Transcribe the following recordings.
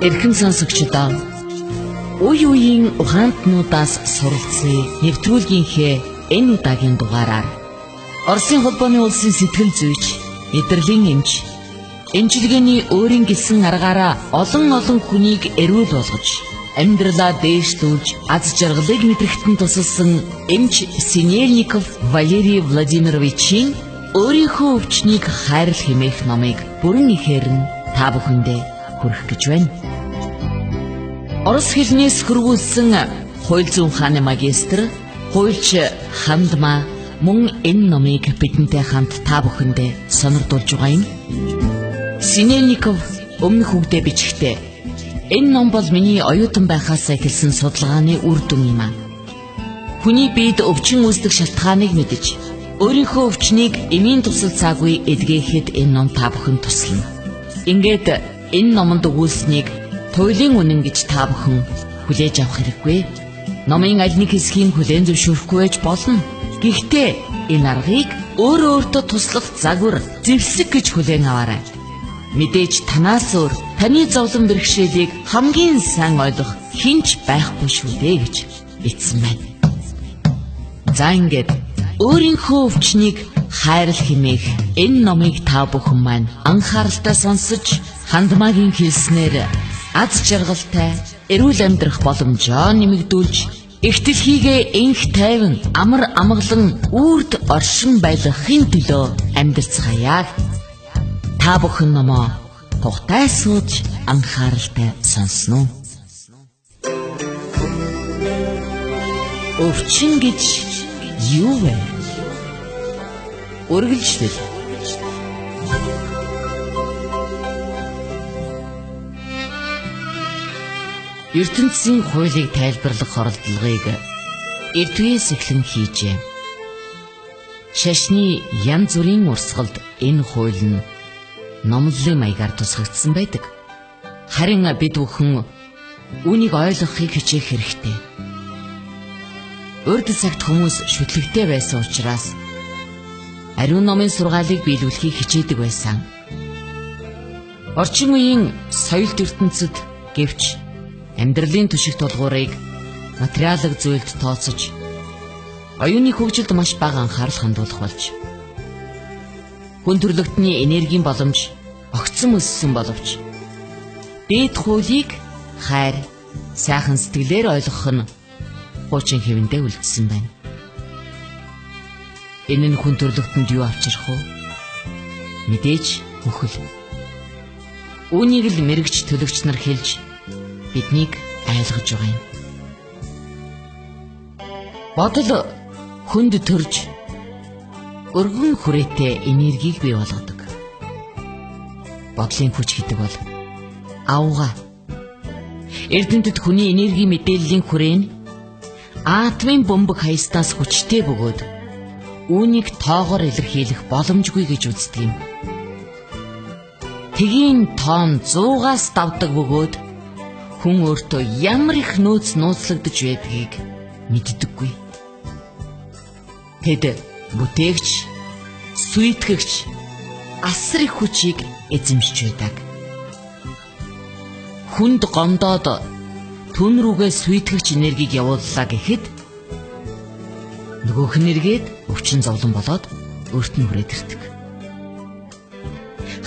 Эрхэм сонсогчдоо, үе үеийн ухаантнуудаас суралцъя нэвтрүүлгийнхээ энэ удаагийн дугаараар Оросын холбооны улсын сэтгэл зүйч, мэдрэлийн эмч, эмчилгээний өөрийн гэсэн аргаараа олон олон хүнийг эрүүл болгож, амьдралаа дээшлүүлж, аз жаргалыг мэдрэхтэн тусалсан эмч Синельников Валерий Владимировичийн өөрийнхөө өвчнийг хайрл хэмээх номыг бүрэн ихээр нь та бүхэндээ хүргэх гэж байна. Орос хэлнээс хөрвүүлсэн хууль зүйн ухааны магистр, хуульч Хандма мөн энэ номыг бидэнтэй хамт та бүхэндээ сонирдуулж байгаа юм. Синельников өмнөх үгдээ бичгтээ энэ ном бол миний оюутан байхаас эхэлсэн судалгааны үр дүн юм аа. Хүний биед өвчин үүсдэг шалтгааныг мэдэж, өөрийнхөө өвчнийг эмийн тусалцаагүй эдгээхэд энэ ном та бүхэн туслана. Ингээд энэ номонд өгүүлснийг туйлын үнэн гэж та бүхэн хүлээж авах хэрэггүй. Номын аль нэг хэсгийг хүлээн зөвшөөрөхгүй байж болно. Гэхдээ энэ аргыг өөрөө өөртөө туслах загвар, зэвсэг гэж хүлээн аваарай. Мэдээж танаас өөр таны зовлон бэрхшээлийг хамгийн сайн ойлгох хэн ч байхгүй шүү дээ гэж бичсэн байна. За ингээд өөрийнхөө өвчнийг хайрл хэмээх энэ номыг та бүхэн маань анхааралтай сонсож, Хандмагийн хэлснээр аз жаргалтай эрүүл амьдрах боломжоо нэмэгдүүлж, эх дэлхийгээ энх тайван амар амгалан үрд оршин байлгахын төлөө амьдарцгаая. Та бүхэн номоо тухтай сууж анхааралтай сонсно уу? Өвчин гэж юу вэ? Үргэлжлэл. Ертөнцийн хуулийг тайлбарлах оролдлогыг эрт үеэс эхлэн хийжээ. Шашны янз бүрийн урсгалд энэ хууль нь номлолын маягаар тусгагдсан байдаг. Харин бид бүхэн үүнийг ойлгохыг хичээх хэрэгтэй. Урд цагт хүмүүс шүтлэгтэй байсан учраас ариун номын сургаалыг биелүүлэхийг хичээдэг байсан. Орчин үеийн соёлт ертөнцид гэвч амьдралын түшиг тулгуурыг материалын зүйлд тооцож, оюуны хөгжилд маш бага анхаарал хандуулах болж, хүн төрөлхтний энергийн боломж огцом өссөн боловч дээд хуулийг хайр, сайхан сэтгэлээр ойлгох нь хуучин хэвэндээ үлдсэн байна. Энэ нь хүн төрөлхтөнд юу авчрах вэ? Мэдээж үхэл. Үүнийг л мэрэгч төлөгч нар хэлж биднийг айлгаж байгаа юм. Бодол хүнд төрж өргөн хүрээтэй энергийг бий болгодог. Бодлын хүч гэдэг бол авга. Эрдэмтэд хүний энергийн мэдээллийн хүрээ нь атомын бөмбөг хаяснаас хүчтэй бөгөөд үүнийг тоогоор илэрхийлэх боломжгүй гэж үздэг юм. Тэгийн тоон 100-аас давдаг бөгөөд хүн өөртөө ямар их нөөц нууцлагдаж байдгийг мэддэггүй. Тэд бүтээгч, сүйтгэгч асар их хүчийг эзэмшиж байдаг. Хүнд гомдоод түн рүүгээ сүйтгэгч энергийг явууллаа гэхэд нөгөөх нь эргээд өвчин зовлон болоод өөрт нь хүрээд ирдэг.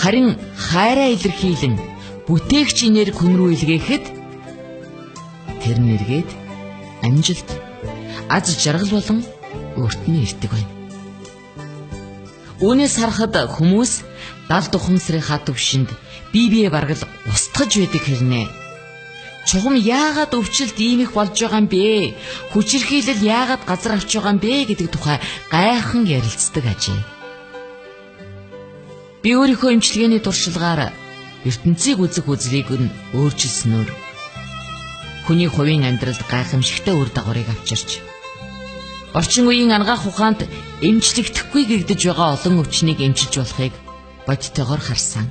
Харин хайраа илэрхийлэн бүтээгч энерги хүн рүү илгээхэд тэр нь эргээд амжилт, аз жаргал болон өөрт нь ирдэг байна. Үүнээс харахад хүмүүс далд ухамсарынхаа төвшинд бие бие бараг л устгаж байдаг хэрнээ. Чухам яагаад өвчлөлт ийм их болж байгаа юм бэ? Хүчирхийлэл яагаад газар авч байгаа юм бэ гэдэг тухай гайхан ярилцдаг ажээ. Би өөрийнхөө эмчилгээний туршлагаар ертөнцийг үзэх үзлийг нь өөрчилснөөр хүний хувийн амьдралд гайхамшигтай үр дагаврыг авчирч орчин үеийн анагаах ухаанд эмчлэгдэхгүй гэгдэж байгаа олон өвчнийг эмчилж болохыг бодтойгоор харсан.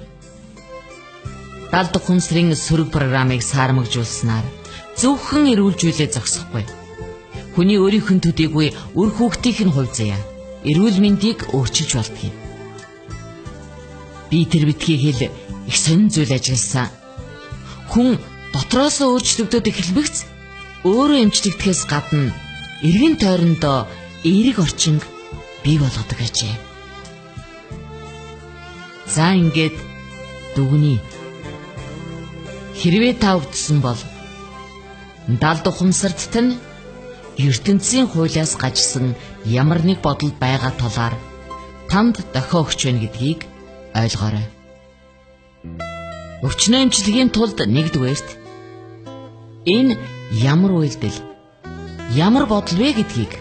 Далд ухамсарын сөрөг програмыг саармагжуулснаар зөвхөн эрүүлжүүлээ зогсохгүй. Хүний өөрийнх нь төдийгүй үр хүүхдийнх нь хувь заяа эрүүл мэндийг өөрчилж болдгийг. Би тэр битгий хэл их сонин зүйл ажилласан. Хүн дотроосоо өөрчлөгдөд эхэлбэгц өөрөө эмчлэгдэхээс гадна эргэн тойрондоо эерэг орчинг бий болгодог ажээ. За ингээд дүгнэе. Хэрвээ та өвдсөн бол далд ухамсарт тань ертөнцийн хуулиас гажсан ямар нэг бодол байгаа талаар танд дохио өгч байна гэдгийг ойлгоорой. Өвчнөө эмчилгээний тулд нэгдүгээрт энэ ямар үйлдэл, ямар бодол вэ гэдгийг,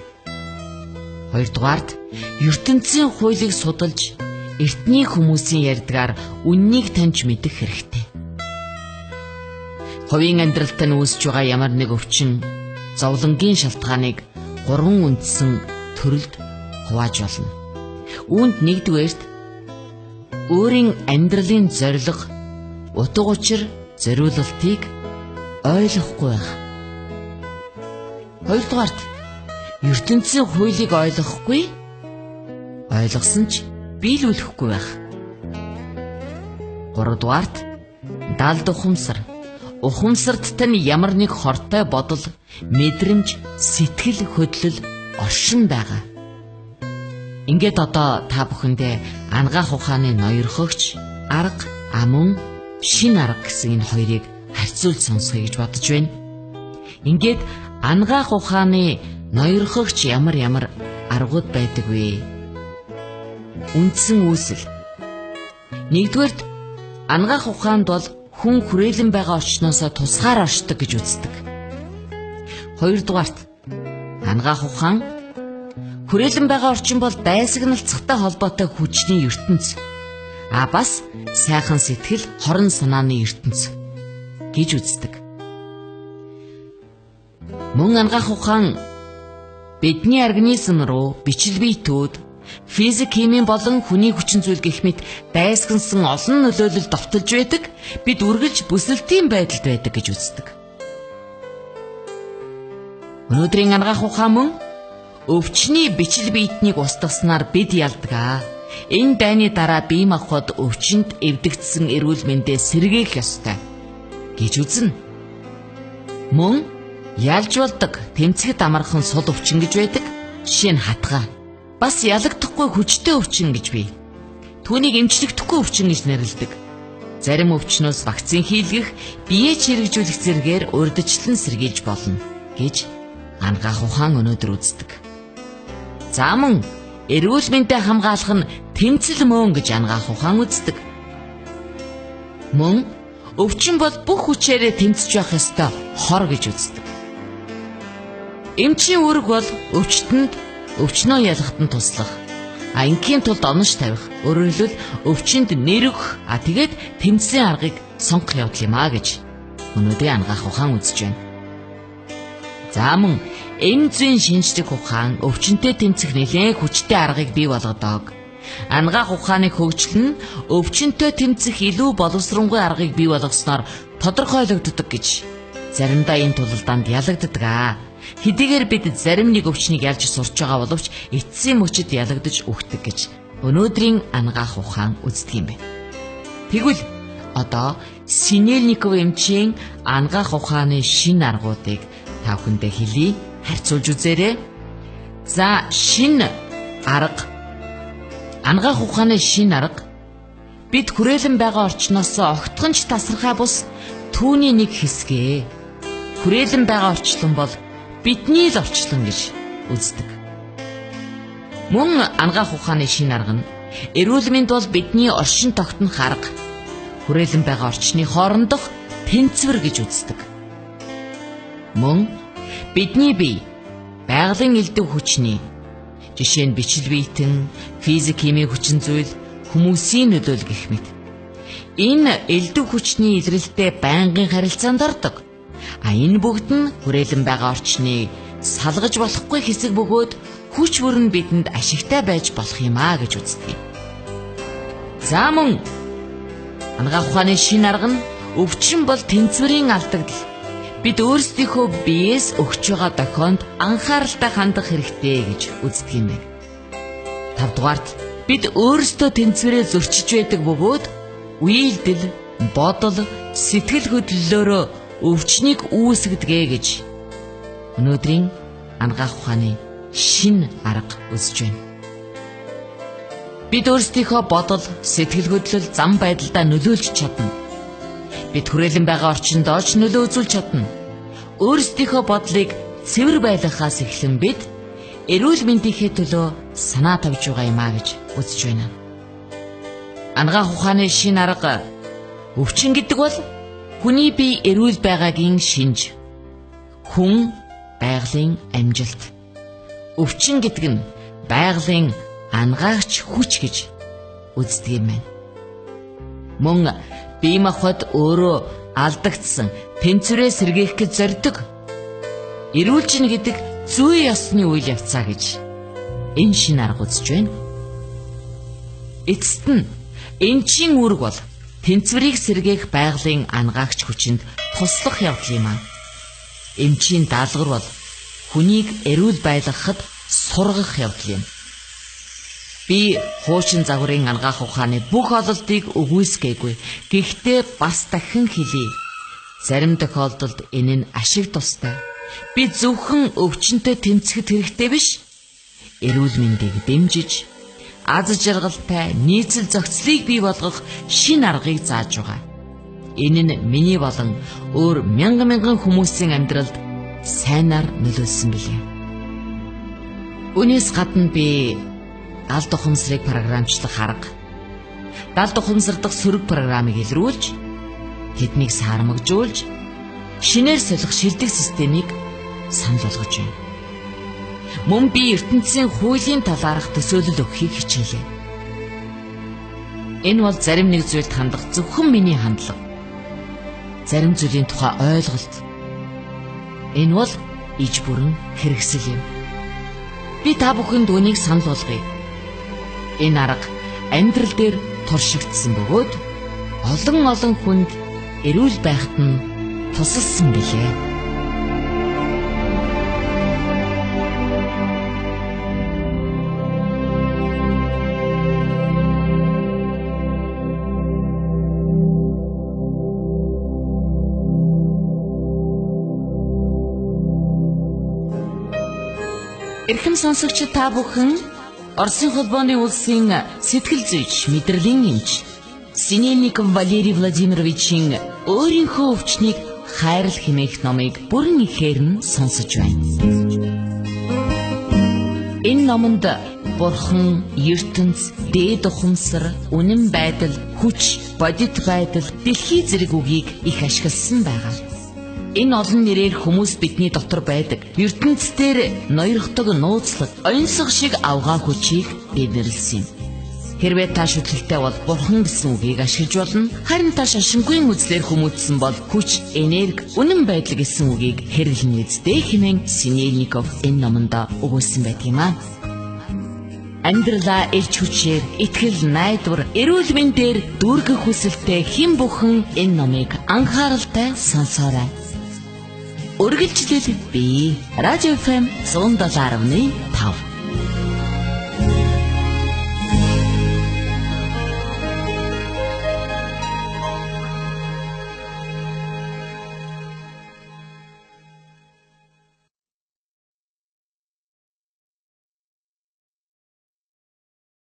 хоёрдугаарт ертөнцийн хуулийг судалж эртний хүмүүсийн ярьдгаар үннийг таньж мэдэх хэрэгтэй. Хувийн амьдралд нь үүсэж байгаа ямар нэг өвчин, зовлонгийн шалтгааныг гурван үндсэн төрөлд хувааж болно. Үүнд нэгдүгээрт өөрийн амьдралын зорилго, утга учир, зориулалтыг ойлгохгүй байх. Хоёрдугаарт ертөнцийн хуулийг ойлгохгүй, ойлгосон ч биелүүлэхгүй байх. Гуравдугаарт далд ухамсар. Ухамсарт тань ямар нэг хортой бодол, мэдрэмж, сэтгэл хөдлөл оршин байгаа. Ингээд одоо та бүхэндээ анагаах ухааны ноёрхогч арга, мөн шинэ арга гэсэн энэ хоёрыг харьцуулж сонсгоё гэж бодож байна. Ингээд анагаах ухааны ноёрхогч ямар ямар аргууд байдаг вэ? Үндсэн үүсэл. Нэгдүгээрт анагаах ухаанд бол хүн хүрээлэн байгаа орчноосоо тусгаар оршдог гэж үздэг. Хоёрдугаарт анагаах ухаан хүрээлэн байгаа орчин бол дайсагналцахтай холбоотой хүчний ертөнц, а бас сайхан сэтгэл, хорон санааны ертөнц гэж үздэг. Мөн анагаах ухаан бидний организм руу бичил биетүүд, физик, химийн болон хүний хүчин зүйл гэх мэт дайсагнасан олон нөлөөлөл довтолж байдаг. Бид үргэлж бүсэлтийн байдалд байдаг гэж үздэг. Өнөөдрийн анагаах ухаан мөн өвчний бичил биетнийг устгаснаар бид ялдаг. Энэ дайны дараа бие махбод өвчнөд эвдэгдсэн эрүүл мэндээ сэргээх ёстой гэж үзнэ. Мөн ялж болдог тэмцэхэд амархан сул өвчин гэж байдаг. Жишээ нь хатгаа. Бас ялагдахгүй хүчтэй өвчин гэж бий. Түүнийг эмчлэгдэхгүй өвчин гэж нэрлэдэг. Зарим өвчнөөс вакцин хийлгэх, биеэ чирэгжүүлэх зэргээр урьдчилан сэргийлж болно гэж анагаах ухаан өнөөдөр үздэг. За мөн эрүүл мэндээ хамгаалах нь тэмцэл мөн гэж анагаах ухаан үздэг. Мөн өвчин бол бүх хүчээрээ тэмцэж байх ёстой хор гэж үздэг. Эмчийн үүрэг бол өвчтөнд өвчнөө ялахад нь туслах, а ингийн тулд онош тавих, өөрөөр хэлбэл өвчнөд нэр өгөх, а тэгээд тэмцлийн аргыг сонгох явдал юм а гэж өнөөдрийн анагаах ухаан үзэж байна. За мөн эм зүйн шинжлэх ухаан өвчнөд тэмцэх нэлээн хүчтэй аргыг бий болгодог. Анагаах ухааны хөгжил нь өвчнөд тэмцэх илүү боловсронгүй аргыг бий болгосноор тодорхойлогддог гэж заримдаа энэ тулалдаанд ялагддаг. Хэдийгээр бид зарим нэг өвчнийг ялж сурч байгаа боловч эцсийн мөчид ялагдаж өгдөг гэж өнөөдрийн анагаах ухаан үздэг юм байна. Тэгвэл одоо Синельников эмчийн анагаах ухааны шинэ аргуудыг та бүхэндээ хэлье, харьцуулж үзээрэй. За шинэ арга, анагаах ухааны шинэ арга бид хүрээлэн байгаа орчноос огтхон ч тасархай бус түүний нэг хэсгээ. Хүрээлэн байгаа орчлон бол бидний л орчлон гэж үздэг. Мөн анагаах ухааны шинэ арга нь эрүүл мэнд бол бидний оршин тогтнох арга, хүрээлэн байгаа орчны хоорондох тэнцвэр гэж үздэг. Мөн бидний бие байгалийн элдэв хүчний, жишээ нь бичил биетэн, физик химийн хүчин зүйл, хүмүүсийн нөлөөлөл гэх мэт энэ элдэв хүчний илрэлтэд байнгын харилцаанд ордог. А энэ бүгд нь хүрээлэн байгаа орчныг салгаж болохгүй хэсэг бөгөөд хүч бүр нь бидэнд ашигтай байж болох юм а гэж үздэг юм. За мөн анагаах ухааны шинэ арга нь өвчин бол тэнцвэрийн алдагдал. Бид өөрсдийнхөө биеэс өгч байгаа дохионд анхааралтай хандах хэрэгтэй гэж үздэг юм байна. Тавдугаарт бид өөрсдөө тэнцвэрээ зөрчиж байдаг бөгөөд үйлдэл, бодол, сэтгэл хөдлөлөөрөө өвчнийг үүсгэдэг гэж өнөөдрийн анагаах ухааны шинэ арга үзэж байна. Бид өөрсдийнхөө бодол, сэтгэл хөдлөл, зам байдалдаа нөлөөлж чадна. Бид хүрээлэн байгаа орчиндоо ч нөлөө үзүүлж чадна. Өөрсдийнхөө бодлыг цэвэр байлгахаас эхлэн бид эрүүл мэндийнхээ төлөө санаа тавьж байгаа юм а гэж үзэж байна. Анагаах ухааны шинэ арга өвчин гэдэг бол хүний бие эрүүл байгаагийн шинж. Хүн байгалийн амжилт. Өвчин гэдэг нь байгалийн ангаагч хүч гэж үздэг юм байна. Мөн бие махбод өөрөө алдагдсан тэнцвэрээ сэргээх гэж зорддог. Эрүүлжин гэдэг зүй ёсны үйл явцаа гэж энэ шинэ арга үзэж байна. Эцэст нь эмчийн үүрэг бол тэнцвэрийг сэргээх байгалийн ангаагч хүчинд туслах явдал юм аа. Эмчийн даалгавар бол хүнийг эрүүл байлгахад сургах явдал юм. Би хуучин загварын анагаах ухааны бүх ололтыг үгүйсгээгүй. Гэхдээ бас дахин хэлье. Зарим тохиолдолд энэ нь ашиг тустай. Би зөвхөн өвчнөд тэмцэхэд хэрэгтэй биш. Эрүүл мэндийг дэмжиж, аз жаргалтай нийцэл зохицлыг бий болгох шинэ аргыг зааж байгаа. Энэ нь миний болон өөр мянган мянган хүмүүсийн амьдралд сайнаар нөлөөлсөн билээ. Үүнээс гадна би далд ухамсарыг програмчлах арга, далд ухамсар дахь сөрөг програмыг илрүүлж, тэднийг саармагжуулж, шинээр солих шилдэг системийг санал болгож байна. Мөн би ертөнцийн хуулийн талаарх төсөөлөл өгөхийг хичээлээ. Энэ бол зарим нэг зүйлд хандах зөвхөн миний хандлага. Зарим зүйлийн тухай ойлголт. Энэ бол иж бүрэн хэрэгсэл юм. Би та бүхэнд үүнийг санал болгоё. Энэ арга амьдрал дээр туршигдсан бөгөөд олон олон хүнд эрүүл байхад нь тусалсан билээ. Эрхэм сонсогч та бүхэн Оросын холбооны улсын сэтгэл зүйч, мэдрэлийн эмч Синельников Валерий Владимировичийн өөрийнхөө өвчнийг хайрл хэмээх номыг бүрэн ихээр нь сонсож байна. Энэ номонд бурхан, ертөнц, дээд ухамсар, үнэн байдал, хүч, бодит байдал, дэлхий зэрэг үгийг их ашигласан байгаа. Энэ олон нэрээр хүмүүс бидний дотор байдаг ертөнц дээр ноёрхдог нууцлаг, оньсго шиг авгаа хүчийг дэвнэрлсэн юм. Хэрвээ та шүтлэгтэй бол бурхан гэсэн үгийг ашиглаж болно. Харин та шашингүй үзлээр хүмүүжсэн бол хүч, энерги, үнэн байдал гэсэн үгийг хэрэглэнэ үсттэй хэмээн Синельников энэ номонд өгүүлсэн байдаг юм аа. Амьдралаа элч хүчээр, итгэл, найдвар, эрүүл мэндээр дүүргэх хүсэлтэй хэн бүхэн энэ номыг анхааралтай сонсоорой. Үргэлжлэл би Радио FM 107.5.